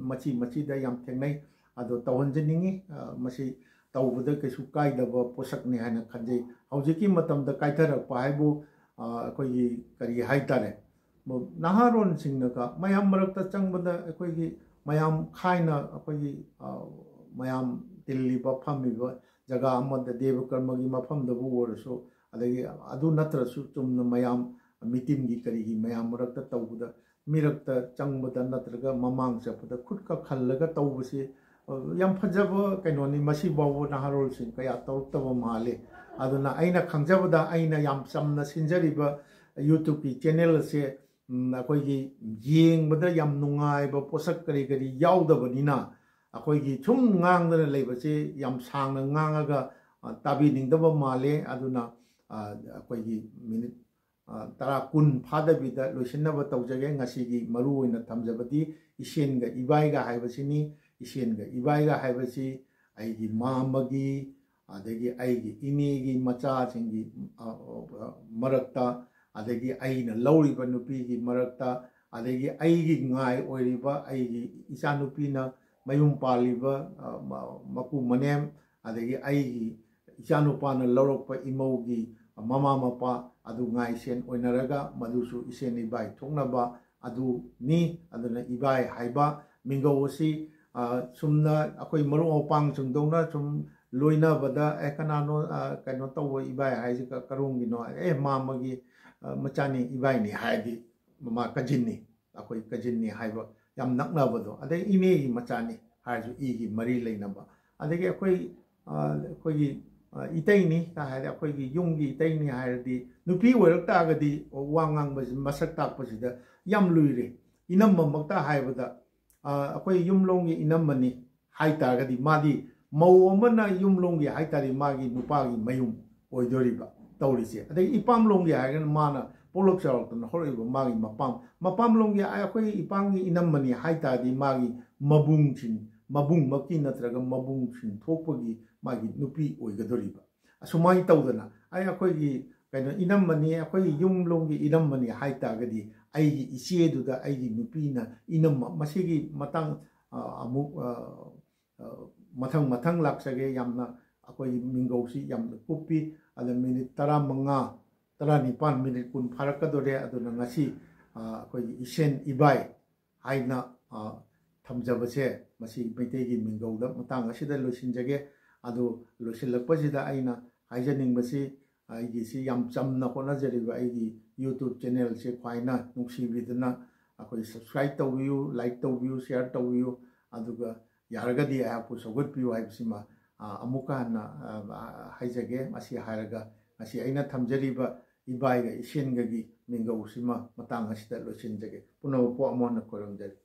ꯃꯆꯤ ꯃꯆꯤꯗ ꯌꯥꯝ ꯊꯦꯡꯅꯩ꯫ ꯑꯗꯣ ꯇꯧꯍꯟꯖꯅꯤꯡꯉꯤ꯫ ꯃꯁꯤ ꯇꯧꯕꯗ ꯀꯩꯁꯨ ꯀꯥꯏꯗꯕ ꯄꯣꯠꯁꯛꯅꯤ ꯍꯥꯏꯅ ꯈꯟꯖꯩ꯫ ꯍꯧꯖꯤꯛꯀꯤ ꯃꯇꯝꯗ ꯀꯥꯏꯊꯔꯛꯄ ꯍꯥꯏꯕꯨ ꯑꯩꯈꯣꯏꯒꯤ ꯀꯔꯤ ꯍꯥꯏꯇꯥꯔꯦ, ꯅꯍꯥꯔꯣꯟꯁꯤꯡꯅꯒ ꯃꯌꯥꯝ ꯃꯔꯛꯇ ꯆꯪꯕꯗ ꯑꯩꯈꯣꯏꯒꯤ ꯃꯌꯥꯝ ꯈꯥꯏꯅ ꯑꯩꯈꯣꯏꯒꯤ ꯃꯌꯥꯝ ꯇꯤꯜꯂꯤꯕ ꯐꯝꯃꯤꯕ ꯖꯒꯥ ꯑꯃꯗ ꯗꯦꯕ ꯀꯔꯃꯒꯤ ꯃꯐꯝꯗꯕꯨ ꯑꯣꯏꯔꯁꯨ, ꯑꯗꯒꯤ ꯑꯗꯨ ꯅꯠꯇ꯭ꯔꯁꯨ ꯆꯨꯝꯅ ꯃꯌꯥꯝ ꯃꯤꯇꯤꯟꯒꯤ ꯀꯔꯤꯒꯤ ꯃꯌꯥꯝ ꯃꯔꯛꯇ ꯇꯧꯕꯗ, ꯃꯤꯔꯛꯇ ꯆꯪꯕꯗ ꯅꯠꯇ꯭ꯔꯒ ꯃꯃꯥꯡ ꯆꯠꯄꯗ ꯈꯨꯠꯀ ꯈꯜꯂꯒ ꯇꯧꯕꯁꯤ ꯌꯥꯝ ꯐꯖꯕ ꯀꯩꯅꯣꯅꯤ꯫ ꯃꯁꯤ ꯐꯥꯎꯕ ꯅꯍꯥꯔꯣꯜꯁꯤꯡ ꯀꯌꯥ ꯇꯧꯔꯛꯇꯕ ꯃꯥꯜꯂꯤ꯫ ꯑꯗꯨꯅ ꯑꯩꯅ ꯈꯪꯖꯕꯗ, ꯑꯩꯅ ꯌꯥꯝ ꯆꯝꯅ ꯁꯤꯟꯖꯔꯤꯕ YouTubeꯀꯤ channel ꯑꯁꯦ ꯑꯩꯈꯣꯏꯒꯤ ꯌꯦꯡꯕꯗ ꯌꯥꯝ ꯅꯨꯡꯉꯥꯏꯕ ꯄꯣꯠꯁꯛ ꯀꯔꯤ ꯀꯔꯤ ꯌꯥꯎꯗꯕꯅꯤꯅ, ꯑꯩꯈꯣꯏꯒꯤ ꯁꯨꯝ ꯉꯥꯡꯗꯅ ꯂꯩꯕꯁꯦ ꯌꯥꯝ ꯁꯥꯡꯅ ꯉꯥꯡꯉꯒ ꯇꯥꯕꯤꯅꯤꯡꯗꯕ ꯃꯥꯜꯂꯦ꯫ ꯑꯗꯨꯅ ꯑꯩꯈꯣꯏꯒꯤ ꯃꯤꯅꯤꯠ ꯇꯔꯥ ꯀꯨꯟ ꯐꯥꯗꯕꯤꯗ ꯂꯣꯏꯁꯤꯟꯅꯕ ꯇꯧꯖꯒꯦ꯫ ꯉꯁꯤꯒꯤ ꯃꯔꯨ ꯑꯣꯏꯅ ꯊꯝꯖꯕꯗꯤ ꯏꯁꯦꯟꯒ ꯏꯕꯥꯏꯒ ꯍꯥꯏꯕꯁꯤꯅꯤ꯫ ꯏꯁꯦꯟꯒ ꯏꯕꯥꯏꯒ ꯍꯥꯏꯕꯁꯤ ꯑꯩꯒꯤ ꯃꯥꯃꯒꯤ, ꯑꯗꯒꯤ ꯑꯩꯒꯤ ꯏꯅꯦꯒꯤ ꯃꯆꯥꯁꯤꯡꯒꯤ ꯃꯔꯛꯇ, ꯑꯗꯒꯤ ꯑꯩꯅ ꯂꯧꯔꯤꯕ ꯅꯨꯄꯤꯒꯤ ꯃꯔꯛꯇ, ꯑꯗꯒꯤ ꯑꯩꯒꯤ ꯉꯥꯏ ꯑꯣꯏꯔꯤꯕ ꯑꯩꯒꯤ ꯏꯆꯥꯅꯨꯄꯤꯅ ꯃꯌꯨꯝ ꯄꯥꯜꯂꯤꯕ ꯃꯀꯨ ꯃꯅꯦꯝ, ꯑꯗꯒꯤ ꯑꯩꯒꯤ ꯏꯆꯥꯅꯨꯄꯥꯅ ꯂꯧꯔꯛꯄ ꯏꯃꯧꯒꯤ ꯃꯃꯥ ꯃꯄꯥ ꯑꯗꯨ ꯉꯥꯏꯁꯦꯟ ꯑꯣꯏꯅꯔꯒ, ꯃꯗꯨꯁꯨ ꯏꯁꯦꯟ ꯏꯕꯥꯏ ꯊꯣꯛꯅꯕ ꯑꯗꯨꯅꯤ꯫ ꯑꯗꯨꯅ ꯏꯕꯥꯏ ꯍꯥꯏꯕ ꯃꯤꯡꯒꯧ ꯑꯁꯤ ꯁꯨꯝꯅ ꯑꯩꯈꯣꯏ ꯃꯔꯨꯞ ꯃꯄꯥꯡꯁꯤꯡꯗꯧꯅ ꯁꯨꯝ ꯂꯣꯏꯅꯕꯗ, "ꯑꯦ, ꯀꯅꯥꯅꯣ, ꯀꯩꯅꯣ ꯇꯧꯕ ꯏꯕꯥꯏ ꯍꯥꯏꯁꯤ ꯀꯔꯣꯝꯒꯤꯅꯣ? ꯑꯦ, ꯃꯥꯃꯒꯤ ꯃꯆꯥꯅꯤ, ꯏꯕꯥꯏꯅꯤ" ꯍꯥꯏꯔꯗꯤ ꯃꯃꯥ ꯀꯖꯤꯟꯅꯤ, ꯑꯩꯈꯣꯏ ꯀꯖꯤꯟꯅꯤ ꯍꯥꯏꯕ ꯌꯥꯝ ꯅꯛꯅꯕꯗꯣ, ꯑꯗꯩ ꯏꯅꯦꯒꯤ ꯃꯆꯥꯅꯤ ꯍꯥꯏꯔꯁꯨ ꯏꯒꯤ ꯃꯔꯤ ꯂꯩꯅꯕ, ꯑꯗꯒꯤ ꯑꯩꯈꯣꯏ ꯑꯩꯈꯣꯏꯒꯤ ꯏꯇꯩꯅꯤ ꯀꯥꯏ ꯍꯥꯏꯔꯗꯤ, ꯑꯩꯈꯣꯏꯒꯤ ꯌꯨꯝꯒꯤ ꯏꯇꯩꯅꯤ ꯍꯥꯏꯔꯗꯤ, ꯅꯨꯄꯤ ꯑꯣꯏꯔꯛ ꯇꯥꯔꯒꯗꯤ ꯋꯥ ꯉꯥꯡꯕꯁꯤ ꯃꯁꯛ ꯇꯥꯛꯄꯁꯤꯗ ꯌꯥꯝ ꯂꯨꯏꯔꯦ꯫ ꯏꯅꯝꯃꯃꯛꯇ ꯍꯥꯏꯕꯗ, ꯑꯩꯈꯣꯏ ꯌꯨꯝꯂꯣꯝꯒꯤ ꯏꯅꯝꯃꯅꯤ ꯍꯥꯏ ꯇꯥꯔꯒꯗꯤ, ꯃꯥꯗꯤ ꯃꯧ ꯑꯃꯅ ꯌꯨꯝꯂꯣꯝꯒꯤ ꯍꯥꯏ ꯇꯥꯔꯗꯤ ꯃꯥꯒꯤ ꯅꯨꯄꯥꯒꯤ ꯃꯌꯨꯝ ꯑꯣꯏꯗꯣꯔꯤꯕ ꯇꯧꯔꯤꯁꯦ꯫ ꯑꯗꯩ ꯏꯄꯥꯝꯂꯣꯝꯒꯤ ꯍꯥꯏꯔꯒꯅ ꯃꯥꯅ ꯄꯣꯛꯂꯛ ꯆꯥꯎꯔꯛꯇꯅ ꯍꯧꯔꯛꯏꯕ ꯃꯥꯒꯤ ꯃꯄꯥꯝ, ꯃꯄꯥꯝꯂꯣꯝꯒꯤ ꯑꯩꯈꯣꯏ ꯏꯄꯥꯝꯒꯤ ꯏꯅꯝꯃꯅꯤ ꯍꯥꯏ ꯇꯥꯔꯗꯤ ꯃꯥꯒꯤ ꯃꯕꯨꯡꯁꯤꯡ, ꯃꯕꯨꯡꯃꯛꯀꯤ ꯅꯠꯇ꯭ꯔꯒ ꯃꯕꯨꯡꯁꯤꯡ ꯊꯣꯛꯄꯒꯤ ꯃꯥꯒꯤ ꯅꯨꯄꯤ ꯑꯣꯏꯒꯗꯧꯔꯤꯕ꯫ ꯑꯁꯨꯃꯥꯏꯅ ꯇꯧꯗꯅ ꯑꯩ ꯑꯩꯈꯣꯏꯒꯤ ꯀꯩꯅꯣ ꯏꯅꯝꯃꯅꯤ, ꯑꯩꯈꯣꯏꯒꯤ ꯌꯨꯝꯂꯣꯝꯒꯤ ꯏꯅꯝꯃꯅꯤ ꯍꯥꯏ ꯇꯥꯔꯒꯗꯤ ꯑꯩꯒꯤ ꯏꯆꯦꯗꯨꯗ ꯑꯩꯒꯤ ꯅꯨꯄꯤꯅ ꯏꯅꯝꯃ, ꯃꯁꯤꯒꯤ ꯃꯇꯥꯡ ꯑ, ꯑꯃꯨꯛ ꯑ, ꯑ, ꯃꯊꯪ ꯃꯊꯪ ꯂꯥꯛꯆꯒꯦ꯫ ꯌꯥꯝꯅ ꯑꯩꯈꯣꯏꯒꯤ ꯃꯤꯡꯒꯧꯁꯤ ꯌꯥꯝꯅ ꯀꯨꯞꯄꯤ꯫ ꯑꯗ ꯃꯤꯅꯤꯠ ꯇꯔꯥꯃꯉꯥ, ꯇꯔꯥꯅꯤꯄꯥꯟ, ꯃꯤꯅꯤꯠ ꯀꯨꯟ ꯐꯥꯔꯛꯀꯗꯣꯔꯦ꯫ ꯑꯗꯨꯅ ꯉꯁꯤ ꯑ, ꯑꯩꯈꯣꯏꯒꯤ ꯏꯁꯦꯟ ꯏꯕꯥꯏ ꯍꯥꯏꯅ ꯑ, ꯊꯝꯖꯕꯁꯦ ꯃꯁꯤ ꯃꯩꯇꯩꯒꯤ ꯃꯤꯡꯒꯧꯗ ꯃꯇꯥꯡ ꯑꯁꯤꯗ ꯂꯣꯏꯁꯤꯟꯖꯒꯦ꯫ ꯑꯗꯨ ꯂꯣꯏꯁꯤꯜꯂꯛꯄꯁꯤꯗ ꯑꯩꯅ ꯍꯥꯏꯖꯅꯤꯡꯕꯁꯤ, ꯑꯩꯒꯤꯁꯤ ꯌꯥꯝ ꯆꯝꯅ ꯍꯣꯠꯅꯖꯔꯤꯕ ꯑꯩꯒꯤ YouTube ꯆꯦꯅꯦꯜꯁꯦ ꯈ꯭ꯋꯥꯏꯅ ꯅꯨꯡꯁꯤꯕꯤꯗꯨꯅ ꯑꯩꯈꯣꯏ subscribe ꯇꯧꯕꯤꯌꯨ, like ꯇꯧꯕꯤꯌꯨ, share ꯇꯧꯕꯤꯌꯨ, ꯑꯗꯨꯒ ꯌꯥꯔꯒꯗꯤ ꯑꯩꯍꯥꯛꯄꯨ ꯁꯧꯒꯠꯄꯤꯌꯨ ꯍꯥꯏꯕꯁꯤꯃ ꯑ, ꯑꯃꯨꯛꯀ ꯍꯟꯅ ꯑ, ꯍꯥꯏꯖꯒꯦ꯫ ꯃꯁꯤ ꯍꯥꯏꯔꯒ ꯉꯁꯤ ꯑꯩꯅ ꯊꯝꯖꯔꯤꯕ ꯏꯕꯥꯏꯒ ꯏꯁꯦꯟꯒꯒꯤ ꯃꯤꯡꯒꯧꯁꯤꯃ ꯃꯇꯥꯡ ꯑꯁꯤꯗ ꯂꯣꯏꯁꯤꯟꯖꯒꯦ꯫ ꯄꯨꯝꯅꯃꯛꯄꯨ ꯑꯃꯨꯛ ꯍꯟꯅ ꯈꯣꯏꯔꯝꯖꯔꯤ꯫